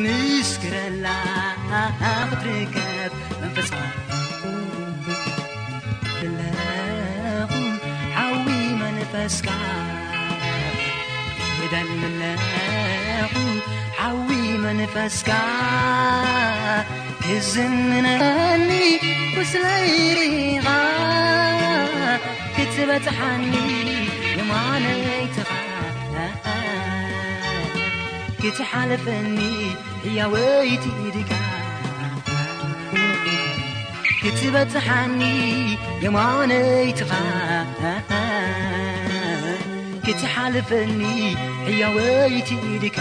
ምስክረላ ክትርከብ መንፈስካ ለኹ ሓዊ መንፈስካ ክደልለኹ ሓዊ መንፈስካ ክዝምነኒ ቁስለይ ርኢኻ ክትበጽሓኒ የማነይትኻ ክትሓልፈኒ ሕያወይቲ ኢድካ ክትበጽሓኒ የማነይትኻ ክትሓልፈኒ ሕያወይቲ ኢድካ